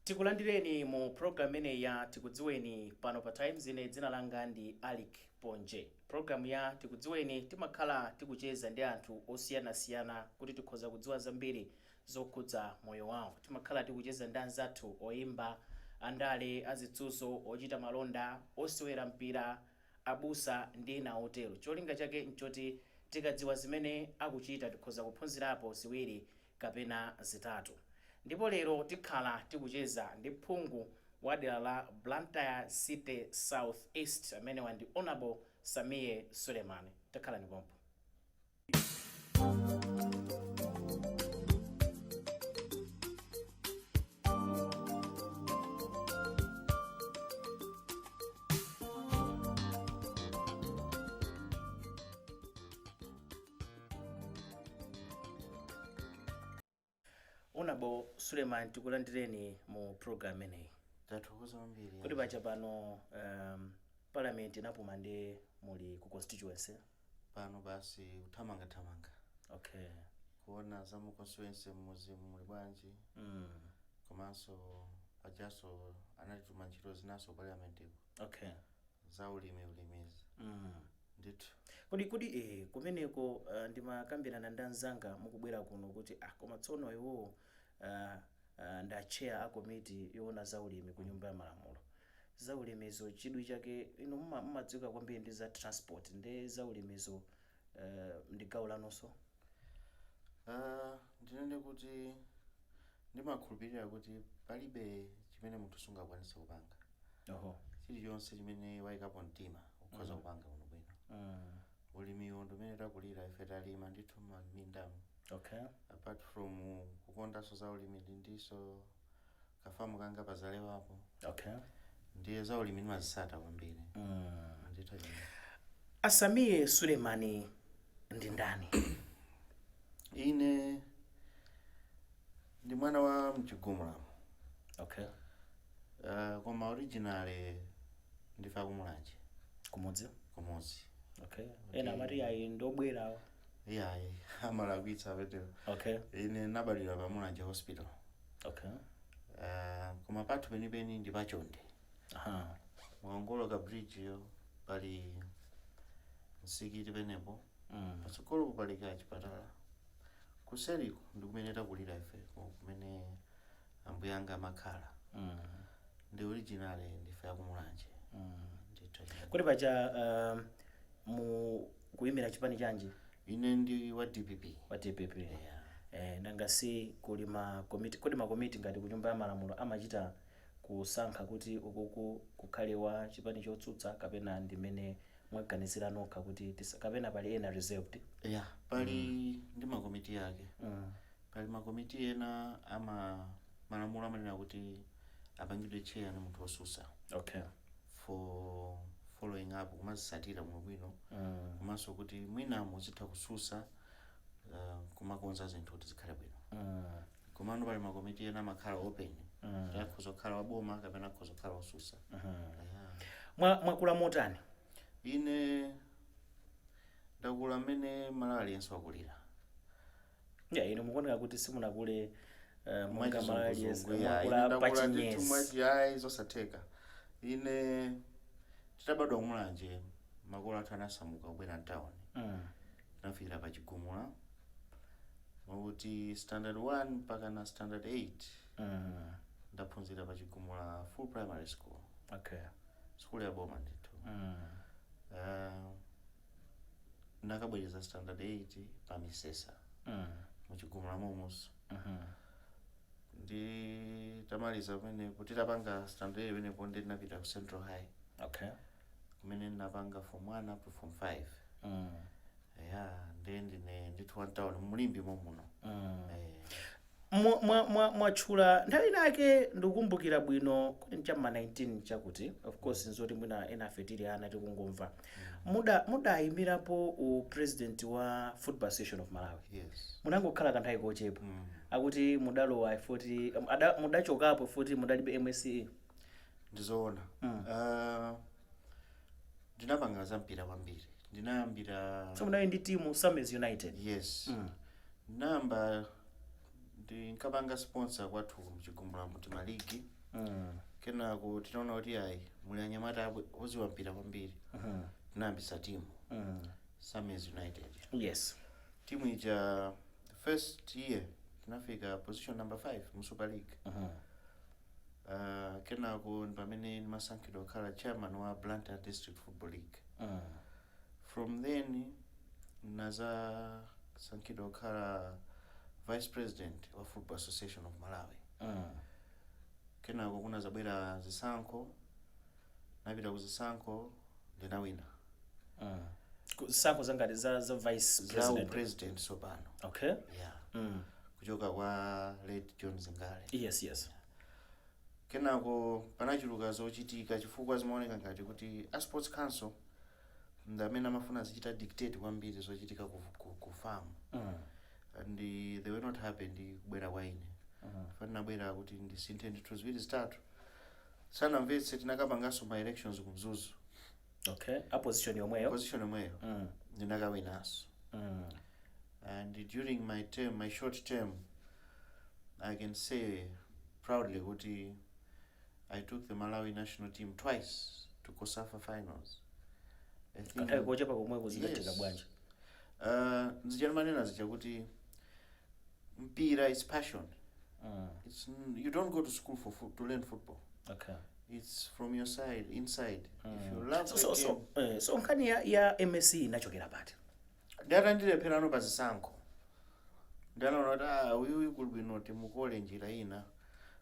Tikulandireni mu program imeneyi ya Tikudziweni pano pa Times. Ine dzina langa ndi Alick Ponje. Program ya Tikudziweni timakhala tikucheza ndi anthu osiyanasiyana kuti tikhoza kudziwa zambiri zokhudza moyo wawo. Timakhala tikucheza ndi anzathu oimba, andale, azitsuzo, ochita malonda, osewera mpira, abusa ndi ena otero. Cholinga chake nchoti tikadziwa zimene akuchita tikhoza kuphunzirapo ziwiri kapena zitatu. Ndipo lero tikhala tikucheza ndi phungu wa dera la Blantyre City South East, amenewa ndi Honourable Sameer Suleman. Takhalani pompo. Honourable Suleman, tikulandireni mu program imeneyi. Tathokoza kwambiri. Kuti paja pano parliament inapuma ndi muli ku constituency. Pano basi kuthamangathamanga kuona za mu constituency, mmuzi muli bwanji, komanso pajaso anatituma ntchito zinaso parliament iko za ulimi, ulimizi ndithu. Kodi kumeneko ndimakambirana ndi anzanga mukubwera kuno kuti koma tsono iwowo nda chair a komiti yoona za ulimi ku Nyumba ya Malamulo. Za ulimizo chidwi chake, inu mumadziwika kwambiri ndi za transport, ndi za ulimizo ndi gawo lanunso? Ndinene kuti ndimakhulupirira kuti palibe chimene munthu sungakwanise kupanga. Chilichonse chimene wayikapo mtima ukhoza kupanga bwinobwino. Ulimiwo ndi umene takulira ife, talima ndithu m'mindamo. Apart from kukondanso za ulimi, ndi ndiso kafamu kanga pazalewapo. Ndiye za ulimi ndimazisata kwambiri. Ndithu chimene. A Sameer Suleman ndi ndani? Ine ndi mwana wa mchigumulamo. Koma originally ndife akumulanje. Kumudzi? Kumudzi. Okay, ena amati ayi, ndobwera awa. Iyayi, amalakwitsa petero. Ine nabadwira pa Mulanje Hospital. Koma pathu penipeni ndi pachonde. Mwangoloka bridge yo, pali msikiti penepo. Patsogolopo pali ka chipatala, kuseriko ndi kumene takulira ife, kumene ambuye anga amakhala. Ndi originally ndife akumulanje. Ndithu. Kodi paja mu kuyimira chipani chanji? Ine ndi wa DPP. Wa DPP? Yeah. Nanga si kuli makomiti? Kodi makomiti ngati ku Nyumba ya Malamulo amachita kusankha kuti ukuku kukhale wa chipani chotsutsa, kapena ndimene mwaganizira nokha kuti kapena pali ena reserved? Yeah, pali ndi makomiti ake. Pali makomiti ena ama malamulo amanena kuti apangidwe chair ndi munthu wosusa for following up, kumazisatira bwinobwino, komanso kuti mwina muzitha kususa, kumakonza zinthu kuti zikhale bwino. Komano pali makomiti ena amakhala open, kuti akhoza kukhala waboma kapena akhoza kukhala wosusa. Yeah. Mwakula motani? Ine ndakula mmene Malawi aliyense wakulira. Yeah, inu mukuoneka kuti simunakule monga Malawi aliyense. Mwachizunguzungu, yeah. Ine Mwakula ndakula ndithu pachinyezi. mwachi, ayi, zosatheka. Ine titabadwa kumulanje, makolo athu anasamuka kubwera mtown. Tinafikira pa Chigumula, mwakuti standard 1 mpaka na standard 8 ndaphunzira pa Chigumula Full Primary School. School ya boma ndithu. Nakabwereza standard 8 pa Misesa, muchigumula momonso. Ndi tamaliza pamenepo, titapanga standard 8 pamenepo, ndi ndinapita ku Central High, kumene ndinapanga form 1 up to form 5. Yeah, ndiye ndine ndithu one town mulimbi momuno. Mwatchula nthawi inake, ndikukumbukira bwino kuti nchamma 19 chakuti, of course nzoti mwina ena afe tili ana tikungomva, mudayimirapo u president wa Football Association of Malawi. Yes. Munangokhala kanthawi kochepa. Akuti mudalowa futi mudachokapo futi mudalibe MSCE. Ndizoona. Ndinapanga za mpira kwambiri, ndinayambira So munali ndi timu, Sames United? Yes. Ndinayamba ndinkapanga sponsor kwathu mchigumula muti maligi. Kenako tinaona kuti ayi, muli anyamata oziwa mpira kwambiri. Tinayambisa timu, Sames United. Timu ija, the first year tinafika position number 5 mu Super League. Kenako ndi pamene ndimasankhidwa kukhala chairman wa Blantyre District Football League. From then nazasankhidwa kukhala vice president wa Football Association of Malawi. Kenako kunazabwera zisankho, napita ku zisankho, ndinawina. Zisankho zangati za vice za president? President sopano. Yeah. Kuchoka kwa late John Zingale. Kenako panachuluka zochitika, chifukwa zimaoneka ngati kuti a Sports Council ndi amene amafuna zichita dictate kwambiri zochitika ku FAM, and they were not happy ndi kubwera kwa ine. Fanabwera kuti ndisinthe ndithu ziwiri zitatu, sanamvetse. Tinakapanganso ma elections ku Mzuzu. Okay, opposition yomweyo? Position yomweyo. Ndinakawinanso. And during my term, my short term, I can say proudly kuti I took the Malawi national team twice to COSAFA finals, I think. Kanthawi kochepa komweko zinatheka Yes. bwanji? Nzija manena zija kuti mpira is passion. You don't go to school to learn football. It's from your side, inside, if you love the game. So nkhani ya MSC inachokera pati? Ndatandilepherano pa zisankho, ndanaona kuti ah, uyuyu kuli bwino timukole njira ina.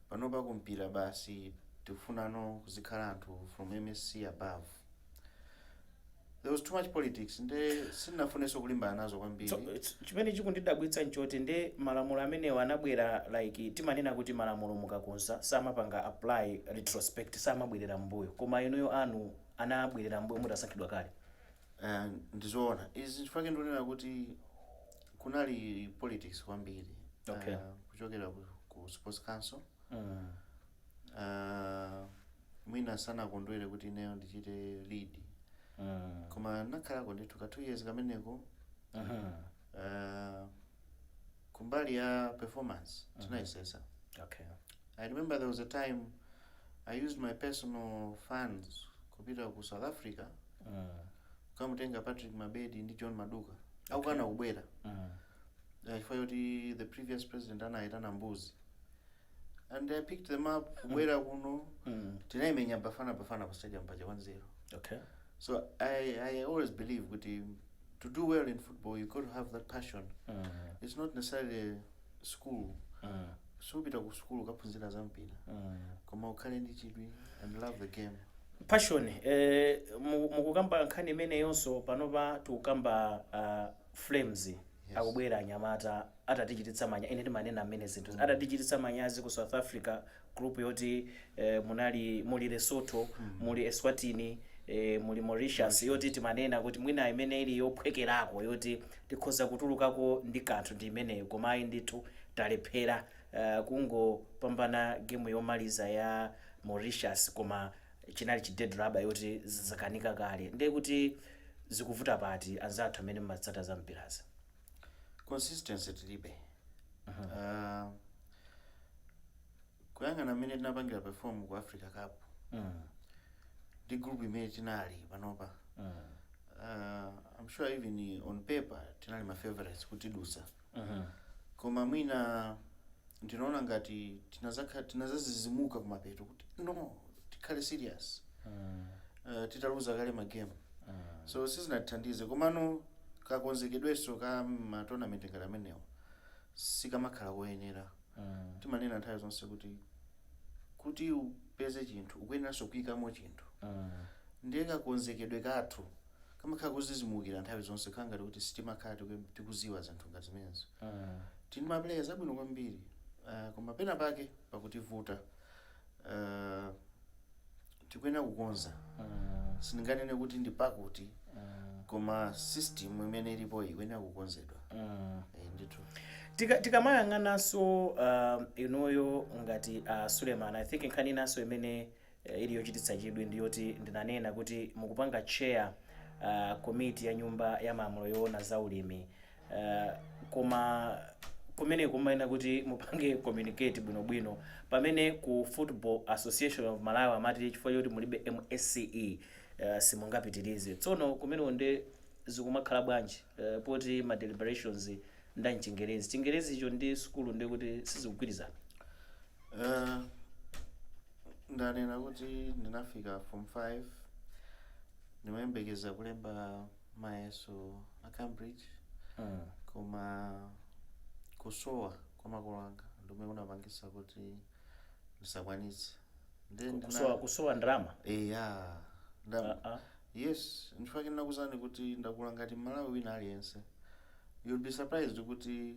Panopa kumpira basi tifunano kuzikhala anthu from MSC above. There was too much politics, nde sindinafunenso kulimbana nazo kwambiri. So, chimene chikundidabwitsa nchoti nde malamulo amenewa anabwera, like timanena kuti malamulo mukakonza samapanga apply retrospect, samabwerera mbuyo, koma inuyo anu anabwerera mbuyo mutasankhidwa kale. Ndizoona izi, chifukwa ndikunena kuti kunali politics kwambiri. Kuchokera ku Sports Council. Mwina sanakondwere kuti ineyo ndichite lead, koma nakhalako ndithu ka 2 years kameneko. Kumbali ya performance tinayesesa. I remember there was a time I used my personal funds kupita ku South Africa, kukamutenga Patrick Mabedi ndi John Maduka, akukana kubwera, chifukwa choti the previous president anayitana mbuzi, and I picked them up kubwera kuno. Tinayimenya Bafana Bafana ku stadium paja 1-0. So I always believe kuti to do well in football, you got to have that passion. It's not necessarily school. Supita ku school ukaphunzira za mpira, koma ukhale ndi chidwi and love the game. Passion, mukukamba nkhani imeneyonso, panopa tikukamba Flames. Akubwera anyamata atatichititsa manya, ine timanena amene zinthu atatichititsa manyazi ku South Africa, group yoti munali muli Lesotho, muli Eswatini, muli Mauritius, yoti timanena kuti mwina imene ili yophwekerako yoti tikhoza kutulukako ndi kanthu ndi imeneyo, koma ayi ndithu, talephera kungopambana game yomaliza ya Mauritius, koma chinali chi dead rubber yoti zakanika kale. Ndiye kuti zikuvuta pati, anzathu amene mmatsata za mpirazi? Consistency tilibe. Kuyang'ana mmene tinapangira perform ku Africa Cup ndi group imene tinali panopa, I'm sure even on paper tinali ma favorites kutidusa, koma mwina ndinaona ngati tinazazizimuka kumapeto kuti no, tikhale serious, titaluza kale magame. So sizinatithandize, komano kakonzekedwenso ka ma tournament ngati amenewo sikamakhala koyenera. Timanena nthawi zonse kuti upeze chinthu ukuyeneranso kuyikamo chinthu. Ndiye kakonzekedwe kathu kamakhala kuzizimukira nthawi zonse, khala ngati kuti sitimakhala tikuziwa zinthu ngati zimenezo. Tili ma players abwino kwambiri, koma pena pake pakutivuta. Tikuyenera kukonza. Sindinganene kuti ndi pakuti, koma system imene ilipo ikuyenera kukonzedwa. Ndithu. Tikamayang'ananso inuyo ngati Suleiman, I think nkhani inanso imene ili yochititsa chidwi ndiyoti ndinanena kuti mukupanga chair komiti ya nyumba ya malamulo yoona za ulimi, koma Kumene kumayenera kuti mupange communicate bwinobwino, pamene ku Football Association of Malawi amati chifukwa choti mulibe MSCE simungapitirize. Tsono kumeneko nde zikumakhala bwanji, poti ma deliberations nda mchingerezi, chingerezicho ndi sukulu ndi kuti sizikugwirizana? Ndanena kuti ndinafika form 5, ndimayembekeza kulemba mayeso a Cambridge, koma kusowa kwa makolo anga ndimwe kunapangisa kuti ndisakwanitse. Then Kusowa ndalama? Eya. Ah, ah. Yes, ndifake ndinakuuzani kuti ndakula ngati Malawi wina aliyense. You'll be surprised kuti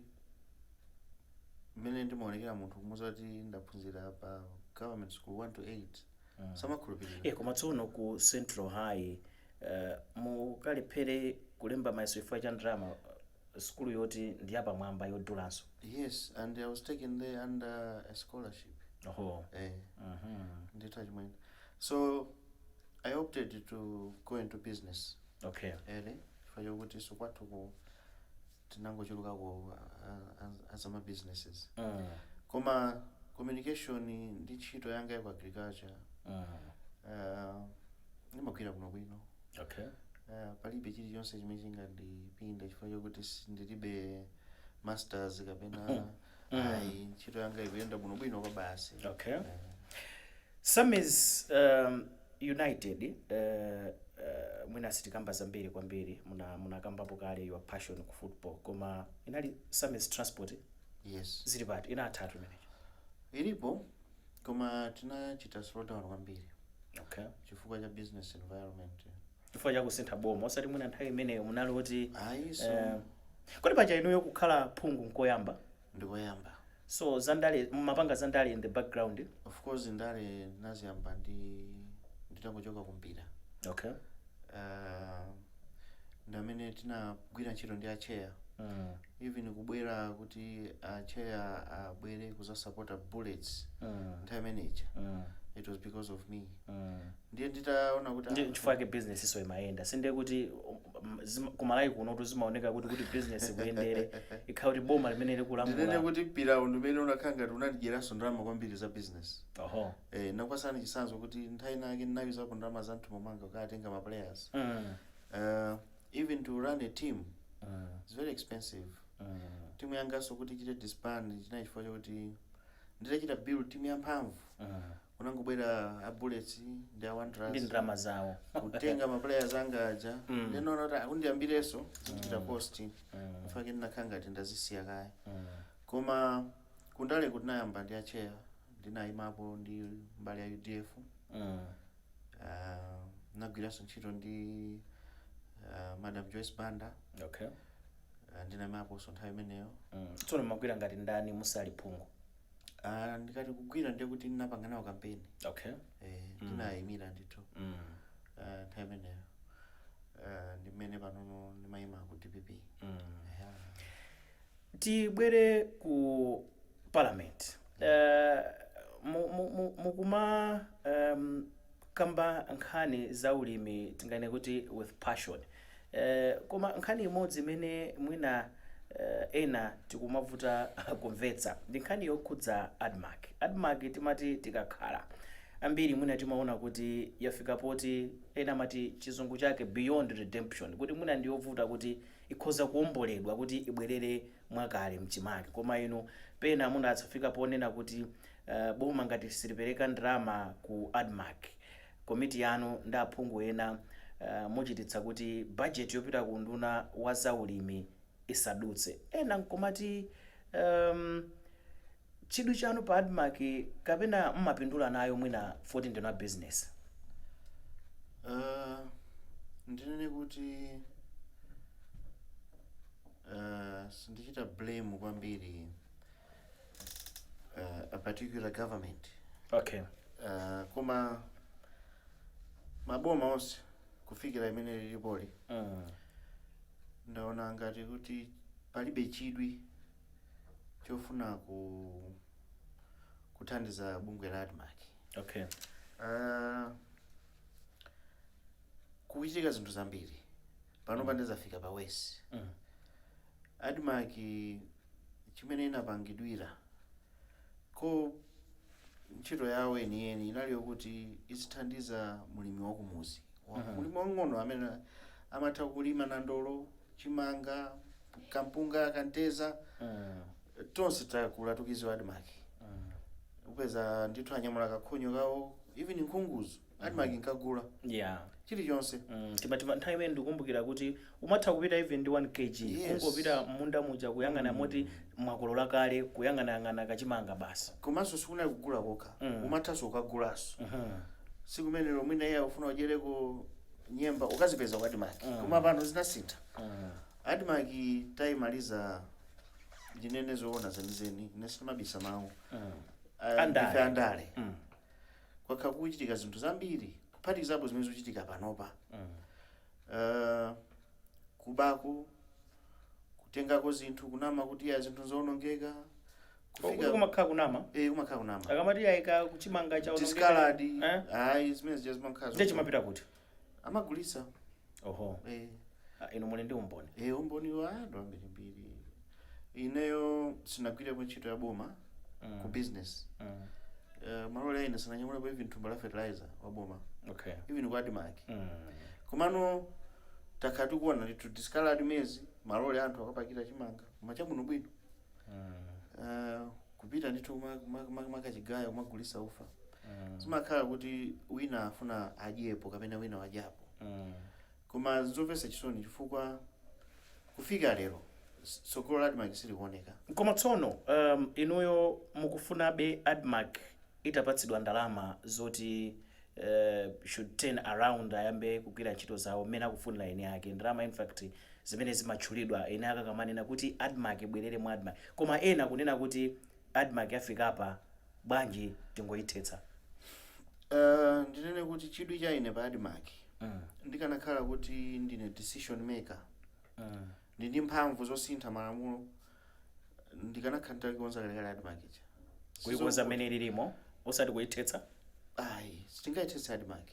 mmene ndimaonekera, munthu kumuuza kuti ndaphunzira pa government school 1 to 8, samakhulupirira. Koma tsono ku Central High mukalephere kulemba mayeso chifukwa cha ndalama, sukulu yoti ndi yapamwamba, yodulanso? Yes, and I was taken there under a scholarship. Oho. Eh. Ndithu, chimwene. So I opted to go into business ere chifukwa chokuti so kwathu ku tinangochulukako azama businesses. Koma communication ndi ntchito yanga ya ku agriculture, ndimagwira bwino bwino. Palibe chilichonse chimene chingandipinde chifukwa chokuti ndilibe masters kapena ayi. Ntchito yanga ikuyenda bwinobwino kwa basi. Okay. Samis United, mwina sitikamba zambiri kwambiri, munakambapo kale your passion ku football, koma inali Samis Transport? Yes. Zili pati? Inathatu imeneyo? Ilipo, koma tinachita slow down kwambiri chifukwa cha business environment. Chifukwa chakusintha boma, osati mwina nthawi imeneyo munali kuti Ayi, so Kodi paja inuyo kukhala phungu nkoyamba? Ndikoyamba. So zandale mumapanga zandale in the background? Of course, ndale naziyamba ndi nditangochoka kumpira. Ndamene tinagwira ntchito ndi acheya, even kubwera kuti acheya abwere kuzasapota Bullets nthawi imeneyi, it was because of me. Ndiye nditaona kuti Ndi chifukwa chake business iso imayenda. Sindiye kuti kumalawi kunotu zimaoneka kuti business ikuyendere ikhala kuti boma limene ndinene likulamula. Kuti mpirawu ndimene unakhala ngati unandidyeraso ndalama kwambiri za business. Nakwasani chitsanzo kuti nthawi inake ndinayuzapo ndalama za mthumba mwanga kukatenga ma players. Even to run a team is very expensive. Timu yangaso kuti ichite disband chinali chifukwa chokuti nditachita build timu yamphamvu, kunangobwera a Bullets ndi a Wanderers ndi ndalama zawo, kutenga ma players anga aja. Ndinaona kuti akundiyambirenso zindichita cost. Mfake ndinakhala ngati ndazisiya kaya. Koma kundale tinayamba ndi acheya, ndinayimapo ndi mbali ya UDF. Nagwiranso ntchito ndi Madam Joyce Banda. Ndinayimaponso nthawi imeneyo. Tsono magwira ngati ndani musali phungu? Ndikati kugwira, ndiye kuti ndinapanga nawo kampeni. Ndinayimira ndithu. Nthawi imeneyo ndi mmene panono ndimayima ku DPP. Yeah. Tibwere ku parliament. Mukuma kamba nkhani za ulimi, tingane kuti with passion, koma nkhani imodzi imene mwina ena tikumavuta kumvetsa ndi nkhani yokhudza ADMARC. ADMARC timati tikakhala ambiri mwina timaona kuti yafika poti ena amati chizungu chake beyond redemption, kuti mwina ndiyovuta kuti ikhoza kuwomboledwa kuti ibwerere mwakale mchimake. Koma inu pena munatsafika ponena kuti boma ngati silipereka ndalama ku ADMARC, komiti yanu ndi aphungu ena muchititsa kuti budget yopita ku nduna wa zaulimi isadutse. Ena nkomati chidwi chanu pa ADMARC kapena mmapindula nayo mwina 14 ndino business? Ndinene kuti sindichita blame kwambiri a particular government. Koma maboma onse kufikira imene lilipoli, ndaona ngati kuti palibe chidwi chofuna kuthandiza bungwe la ADMARC. Kuchitika zinthu zambiri pano, pandizafika pa wesi. ADMARC Chimene inapangidwira ko ntchito yawo yeniyeni inali yokuti izithandiza mulimi wakumuzi, mulimi wang'ono amene amatha kulima nandolo, chimanga, kampunga, kanteza. Tonse takula tukiziwa ADMARC. Upeza ndithu anyamula kakhonyo kawo, even nkhunguzo ADMARC nkagula chilichonse. Tima nthawi imene ndikumbukira kuti umatha kupita even ndi 1 kg, kungopita munda muja kuyang'ana moti mwakolola kale, kuyang'anayang'ana kachimanga basi. Komanso sikunali kugula kokha, umathanso ukagulanso. Siku imenelo mwina iye akufuna udyereko nyemba, ukazipeza ku ADMARC. Koma pano zinasintha. ADMARC tayimaliza, ndinene zoona zenizeni, ine sindimabisa mawu. Andale. Ife andale, kwakha kuchitika zinthu zambiri, kuphatikizapo zimene zikuchitika panopa. Kubako, kutengako zinthu, kunama kuti ya zinthu zoonongeka. Kuti kumakhala kunama? Eh, kumakhala kunama. Akamati ayika kuchimanga cha Discolored. Eh? Ayi, zimene zija zimakhala. Ndiye chimapita kuti? Amagulitsa. Oho. Eh. Ah, inu muli ndi umboni? Eh, umboni wa anthu ambirimbiri. Ineyo sinagwirepo ntchito ya boma, ku business. Malole ine sananyamulepo even thumba la fertilizer wa boma, even ku ADMARC. Komano takhala tikuona ndithu discolored maize, malole anthu akapakira chimanga koma chabwinobwino. Kupita ndithu kumakachigayo, kumagulitsa ufa. Zimakhala kuti wina afuna adyepo kapena wina wadyapo. Koma nzomvetsa chisoni chifukwa kufika lero tsogolo la ADMARC silikuoneka. Koma tsono inuyo mukufunabe ADMARC itapatsidwa ndalama zoti should turn around, ayambe kugwira ntchito zawo mmene akufunira eni ake? Ndalama in fact zimene zimatchulidwa eni ake akamanena kuti ADMARC ibwerere mu ADMARC, koma ena kunena kuti ADMARC yafika apa, bwanji tingoyithetsa? Ndinene kuti chidwi cha ine pa ADMARC, ndikanakhala kuti ndine decision maker, ndi mphamvu zosintha malamulo, ndikanakhala nditayikonza kalekale ADMARC ija. Kuyikonza mmene ililimo, osati kuyithetsa? Ayi, sitingayithetse ADMARC.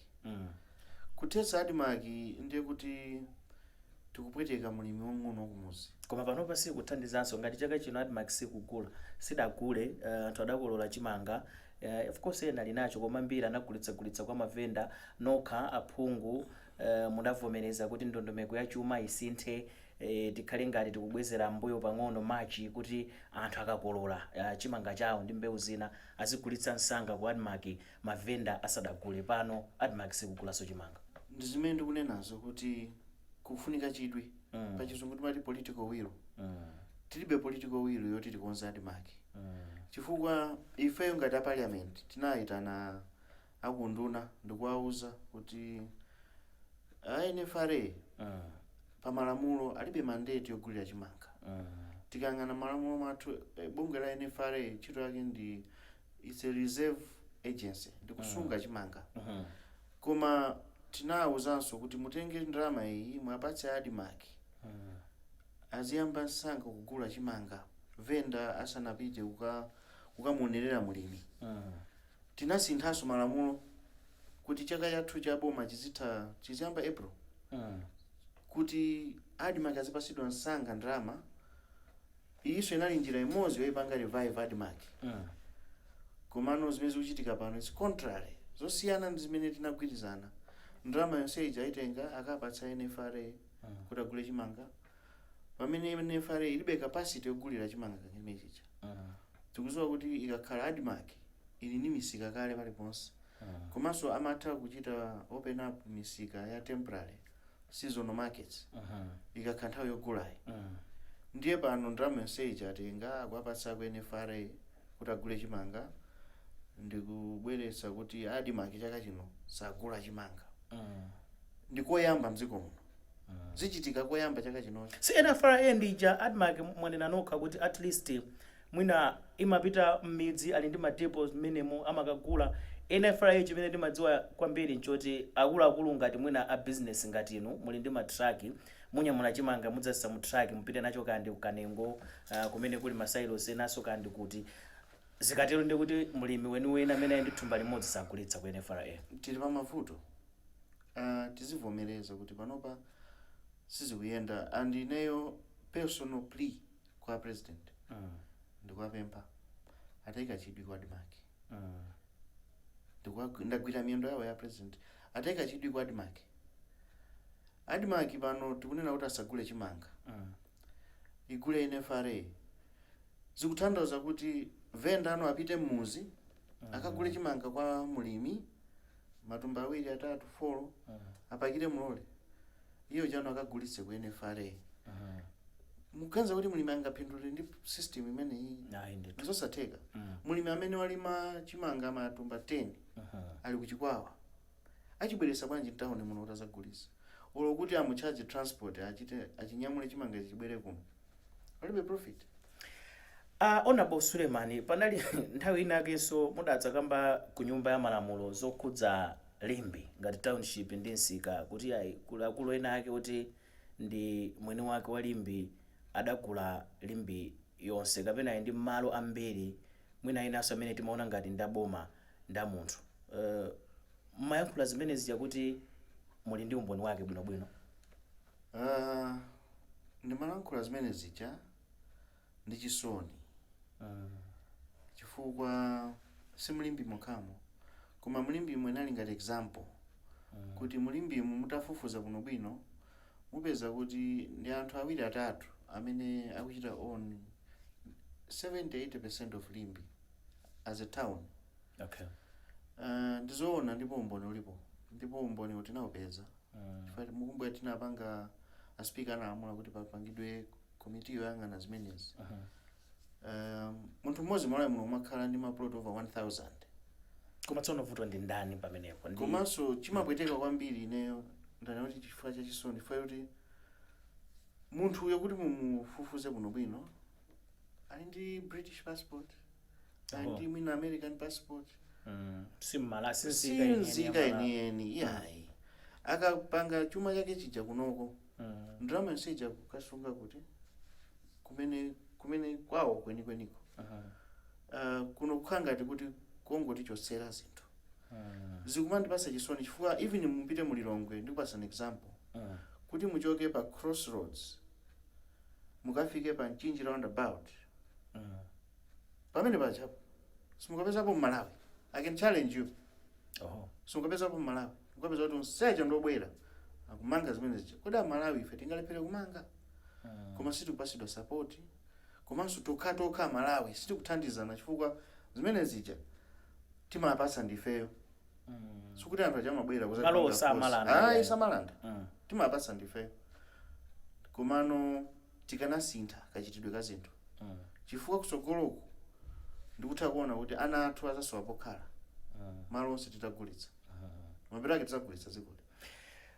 Kuthetsa ADMARC ndiye kuti tikupweteka mulimi wang'ono wakumuzi. Koma panopa sikuthandizanso. Ngati chaka chino ADMARC sikugula, sidagule, anthu adakolola chimanga, of course ena ali nacho, koma mbiri anagulitsagulitsa kwa mavenda. Nokha aphungu munavomereza kuti ndondomeko ya chuma isinthe, tikhale ngati tikubwezera mbuyo pang'ono Machi, kuti anthu akakolola chimanga chawo ndi mbewu zina azigulitsa msanga ku ADMARC mavenda asadagule. Pano ADMARC sikugulanso chimanga. Ndi zimene ndikunenazo kuti kufunika chidwi. Pachizungu timati political will. Tilibe political will yoti tikonze ADMARC, chifukwa ifeyo ngati a parliament tinayitana akunduna ndikuwauza kuti a NFRA pamalamulo alibe mandate yogulira chimanga. Tikayang'ana malamulo mwathu, bungwe la NFRA ntchito yake ndi, it's a reserve agency, ndikusunga chimanga. Koma tinawuzanso kuti mutenge ndalama iyi mwapatse ADMARC, aziyamba msanga kugula chimanga venda asanapite kukamuonerera mulimi. Tinasinthanso malamulo kuti chaka chathu cha boma chizitha, chiziyamba April, kuti ADMARC azipasidwa msanga ndalama. Iyinso inali njira imodzi yoyipanga revive ADMARC. Komano zimene zikuchitika pano is contrary, zosiyana ndi zimene tinagwirizana. Ndalama yonse ija ayitenga, akapatsa NFRA kuti agule chimanga, pamene NFRA ilibe capacity yogulira chimanga chimene chija. Tikudziwa kuti ikakhala ADMARC ili ndi misika kale paliponse, komanso amatha kuchita open up misika ya temporary seasonal markets ikakhala nthawi yogulayi. Ndiye pano ndalama yonse ija atenga, akuapatsa ku NFRA kuti agule chimanga, ndikubweretsa kuti ADMARC chaka chino sagula chimanga. Ndikoyamba mdziko muno, zichitika koyamba chaka chinochi. Si NFRA ndija ADMARC? Mwanena nokha kuti at least mwina imapita m'midzi, ali ndi ma depots mmenemo amakagula. NFRA chimene timadziwa kwambiri nchoti akuluakulu ngati mwina a business ngati inu muli ndi matraki, munyamula chimanga, mudzazisa mu truck, mupite nacho kandi kukanengo, kumene kuli ma silos enanso kandi kuti. Zikatero ndi kuti mlimi weniweni amene ali ndi thumba limodzi sagulitsa ku NFRA. Tili pa mavuto. Tizivomereza kuti panopa sizikuyenda, and ineyo personal plea kwa president, Ndikuwapempha atayika chidwi kwa ADMARC. Ndagwira miyendo yawo ya president, atayika chidwi kwa ADMARC. ADMARC pano tikunena kuti asagule chimanga, igule NFRA. Zikutanthauza kuti venda ano apite mmuzi, akagule chimanga kwa mulimi matumba awiri, atatu, four, apakire mulole iyo chano akagulitse ku NFRA. Muganiza kuti mulimi angapindule ndi system imeneyi? Ayi ndithu. Ndizosatheka. Mulimi amene walima chimanga matumba 10 ali kuchikwawa, achibweresa bwanji mtawuni muno kuti azagulitsa? Olo kuti amucharge transport, achite achinyamule chimanga chibwere kuno, palibe profit. Honorable Suleiman, panali nthawi inakenso mudadzakamba ku Nyumba ya Malamulo zokhudza Limbe ngati township ndi msika, kuti ayi, kuli akulu ena ake kuti ndi mwini wake wa Limbe, adagula Limbe yonse kapena ali ndi malo ambiri mwina inanso amene timaona ngati ndaboma nda munthu. Mmayankhula zimenezi chakuti muli ndi umboni wake bwinobwino? Ndimalankhula zimene zija ndi chisoni, chifukwa si muLimbe mokhamo, koma muLimbemo inali ngati example, kuti muLimbemo mutafufuza bwinobwino mupeza kuti ndi anthu awiri, atatu amene akuchita own 70-80% of Limbe as a town. Ndizoona, ndipo umboni ulipo, ndipo umboni tinawupeza. Chifukwa mukumbukira tinapanga, a speaker analamula kuti papangidwe komiti yoyang'ana zimenezi. Munthu mmodzi Malawi muno umakhala ndi maplot over 1000. Koma tsono vuto ndi ndani pamenepo? Komanso chimapweteka kwambiri, ineyo ndana kuti chifukwa chachisoni, chifukwa kuti munthu uyo kuti mumufufuze bwinobwino ali ndi British passport, ali ndi mwina American passport. Si mmala, si si nzika yeniyeni nzika ya Malawi. Yeniyeni iyayi. Akapanga chuma chake chija kunoko, ndalama yonse ija kukasunga kuti kumene kumene kwawo kwenikweniko. Kuno kukhala ngati kuti kongotichotsera zinthu. Zikumandipasa chisoni chifukwa even mupite mulilongwe, ndikupasa an example, kuti muchoke pa Crossroads mukafike pa Mchinji roundabout, pamene pachapo simukapezapo Mmalawi. I can challenge you. Simukapezapo Mmalawi. Mukapeza kuti onsecha ndobwera akumanga zimene zija. Kodi Amalawi ife tingalephere kumanga? Koma sitikupasidwa support, komanso tokha tokha Amalawi sitikuthandizana, chifukwa zimene zija timapasa ndifeyo. Sikuti anthu aja amabwera. Malo samalanda, ayi. Samalanda. Timapasa ndifeyo. Komano tikanasintha kachitidwe ka zinthu, chifukwa kutsogoloku ndikutha kuona kuti ana athu azasowa pokhala, malo onse titagulitsa. Mapeto ake tizagulitsa dzikoli.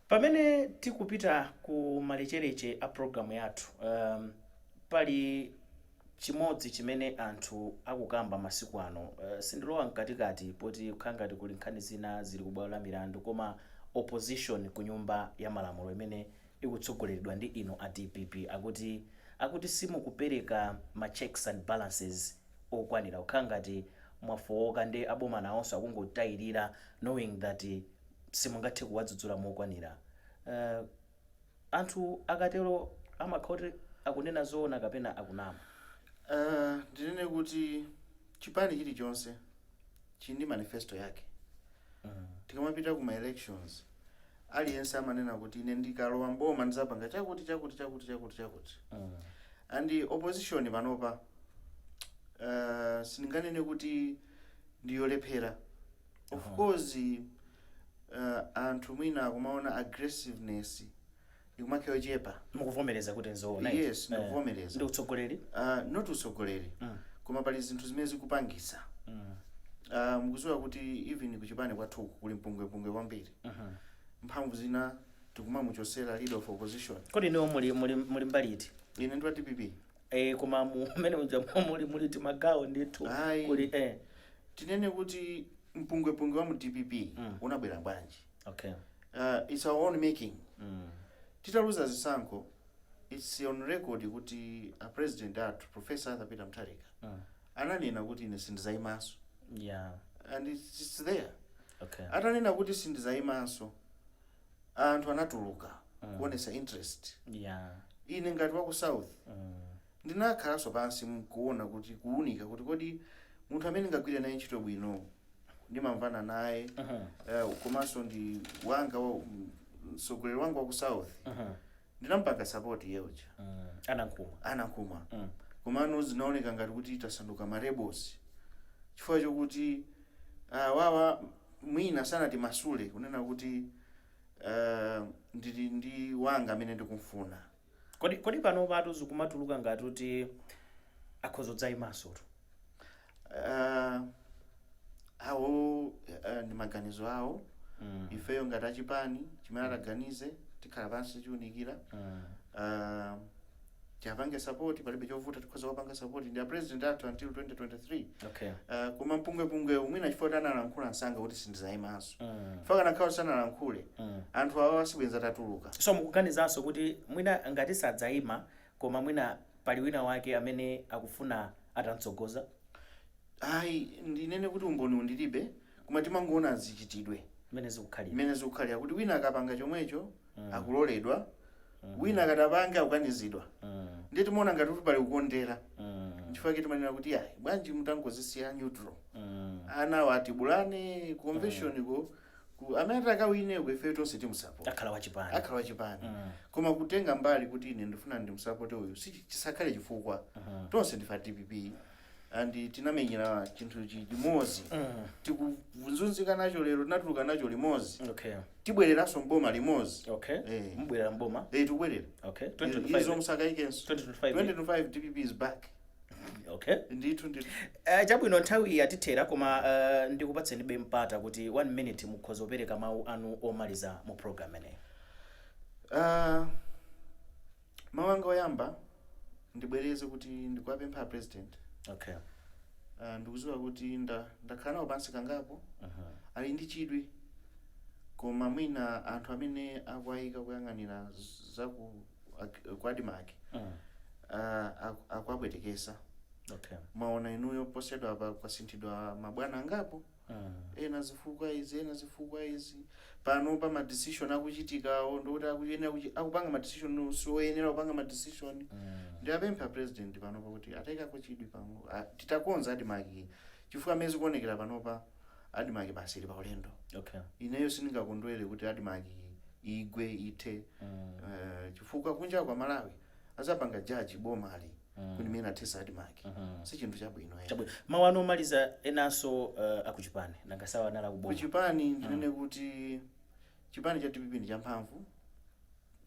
Pamene tikupita ku malechereche a programu yathu, pali chimodzi chimene anthu akukamba masiku ano. Sindilowa mkatikati poti kukhala ngati kuli nkhani zina zili kubwalo la milandu, koma opposition ku Nyumba ya Malamulo imene ikutsogoleredwa ndi inu a DPP, akuti simukupereka ma checks and balances okwanira, kukhala ngati mwafowoka ndi aboma nawonso akungotayirira, knowing that simungathe kuwadzudzula mokwanira. Anthu akatero amakhala kuti akunena zoona kapena akunama? Ndinene kuti chipani chilichonse chili ndi manifesto yake. Tikamapita ku ma elections, aliyense amanena kuti ine ndikalowa mboma ndizapanga chakuti, chakuti, chakuti, chakuti, chakuti. And opposition panopa, sindinganene kuti ndiyolephera. Of course, anthu mwina akumaona aggressiveness ikumakhala yochepa. Mukuvomereza kuti nzoona? Yes, ndikuvomereza. Ndi utsogoleri? Not utsogoleri, koma pali zinthu zimene zikupangisa. Mukudziwa kuti even kuchipani kwathuku kuli mpungwepungwe kwambiri. Mphamvu zina tikumamuchosera leader of opposition. Kodi niwo muli mbali iti? Ine ndi wa DPP. Koma mumene muja muli timagawo ndithu. Ayi. Kuli Tinene kuti mpungwepungwe wa mu DPP unabwera bwanji? It's our own making. Titaluza zisankho, it's on record kuti a president athu, Professor Arthur Peter Mutharika, ananena kuti ine sindizayimanso. And it's there. Atanena kuti sindizayimanso, anthu anatuluka kuonesa interest. Ine ngati waku South, Ndinakhalanso pansi mkuona kuti, kuunika kuti kodi munthu amene ngagwire naye ntchito bwino, ndimamvana naye, komanso ndi wanga mtsogoleri wanga wa ku South, ndinampanga support yeuja. Anankhumwa. Anankhumwa. Komano zinaoneka ngati kuti tasanduka ma rebels chifukwa chokuti wawa mwina sanati masule kunena kuti ndili ndi wanga amene ndikumfuna. Kodi pano patu zikumatuluka ngati kuti akhoza kudzayimanso tu? Awo ndi maganizo awo. Ifeyo ngati achipani, chimene ataganize tikhala pansi tiunikira. Tiapange support, palibe chovuta, tikhoza kupanga support, ndi a president athu until 2023. Koma mpungwepungwe mwina chifukwa kuti analankhula msanga kuti sindizayimanso, chifukwa kanakhala sanalankhule, anthu awa sibwenza tatuluka. So mukuganizanso kuti mwina ngati sadzayima, koma mwina pali wina wake amene akufuna atamtsogoza? Ayi, ndinene kuti umboni undilibe, koma timangoona zichitidwe mmene zikukhalira. Mmene zikukhalira, kuti wina akapanga chomwecho akuloledwa, wina akatapanga akukanizidwa. Ndiye timaona ngati kuti pali kukondera. Chifukwa chake timanena kuti ayi, bwanji mutangozisiya neutral? Anawo atibulane convention ko ku amene atakawineko, ife tonse timusapota. Akhala wachipani. Akhala wachipani. Koma kutenga mbali kuti ine ndifuna ndimusapote uyu si chisakhale chifukwa. Tonse ndife a DPP and tinamenyera chinthu chimodzi. Tikuzunzika nacho lero, tinatuluka nacho limodzi. Tibwereranso mboma limodzi. Eh. Mubwerera mboma? Eh, tikubwerera. 2025? Izo musakayikenso. 2025? 2025 DPP is back. Ndithu, ndithu. Chabwino, nthawi yatithera, koma ndikupatseni mpata kuti one minute mukhoza kupereka mawu anu omaliza mu program imeneyi. Mawu anga oyamba, ndibwereze kuti ndikuwapempha president. Ndikudziwa kuti ndakhala nawo pansi kangapo, ali ndi chidwi, koma mwina anthu amene akuayika kuyang'anira zaku ku ADMARC akuapwetekesa. Mwaona inuyo posedwa apa kwasinthidwa mabwana angapo, ena zifukwa izi, ena zifukwa izi. Pano pa ma decision akuchitikawo ndikuti akuyenera akupanga ma decision sioyenera kupanga ma decision. Ndiyapempha president panopa kuti atayikako chidwi pano, titakonza ADMARC, chifukwa amene zikuonekera panopa ADMARC basi ili pa ulendo. Ineyo sindingakondwere kuti ADMARC igwe, ithe, chifukwa kunja kwa Malawi azapanga jaji bomali kuti imene athesa ADMARC. Si chinthu chabwino, eh. Chabwino, mawu anu omaliza enanso akuchipani, nanga sawa anali akuboma. Kuchipani ndinene kuti chipani cha DPP ndi champhamvu,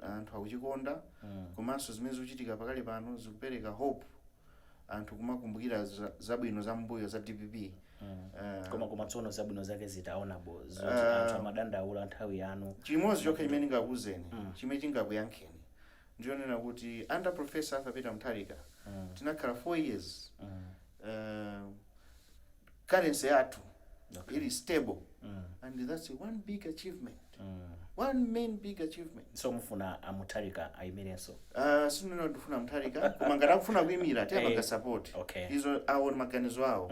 anthu akuchikonda, komanso zimene zikuchitika pakali pano zikupereka hope, anthu kumakumbukira zabwino za mbuyo za DPP. Koma tsono zabwino zake zitaonabo zoti anthu amadandaula nthawi yanu? Chimodzi chokha chimene ndingakuwuzeni, chimene chingakuyankheni, ndionena kuti under Professor Arthur Peter Mutharika tinakhala 4 years currency yathu ili stable, and that's one big achievement, one main big achievement. So mufuna amutharika ayimirenso? Sinena ndifuna Mutharika, koma ngati akufuna kuyimira tiyapanga support. Izo awo ni maganizo awo.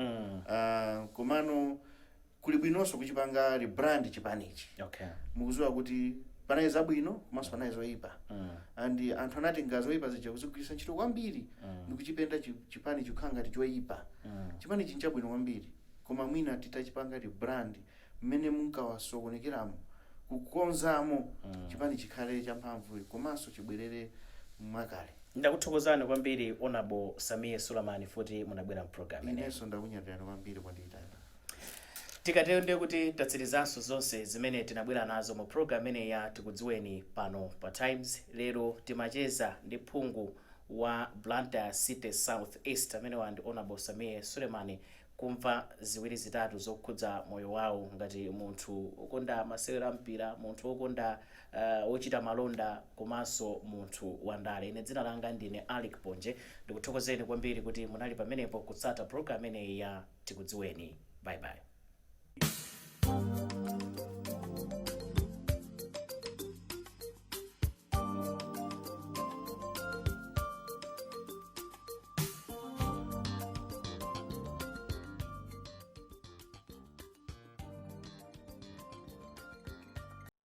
Komano kuli bwinonso kuchipanga rebrand chipanichi. Mukuziwa kuti panali zabwino komanso panali zoyipa, and anthu anatenga zoyipa zija kuzigwiritsa ntchito kwambiri ndikuchipenda chipani chikhala ngati choyipa. Chipani chi nchabwino kwambiri, koma mwina titachipanga rebrand mmene munkawasokonekeramo, kukonzamo, chipani chikhale champhamvu komanso chibwerere mwakale. Ndakuthokozani kwambiri, Honorable Sameer Suleman, futi munabwera mpulogalamu imeneyi. Inenso ndakunyadirani kwambiri kwandiyitana. Tikatero ndiye kuti tatsirizanso zonse zimene tinabwera nazo mu program imeneyi ya Tikudziweni pano pa Times. Lero timacheza ndi phungu wa Blantyre City South East, amene ndi Honorable Sameer Suleman, kumva ziwiri zitatu zokhudza moyo wawo ngati munthu wokonda masewero a mpira, munthu wokonda wochita malonda, komanso munthu wandale. Ine dzina langa ndine Alick Ponje. Ndikuthokozeni kwambiri kuti munali pamenepo kutsata program imeneyi ya Tikudziweni. Bye bye.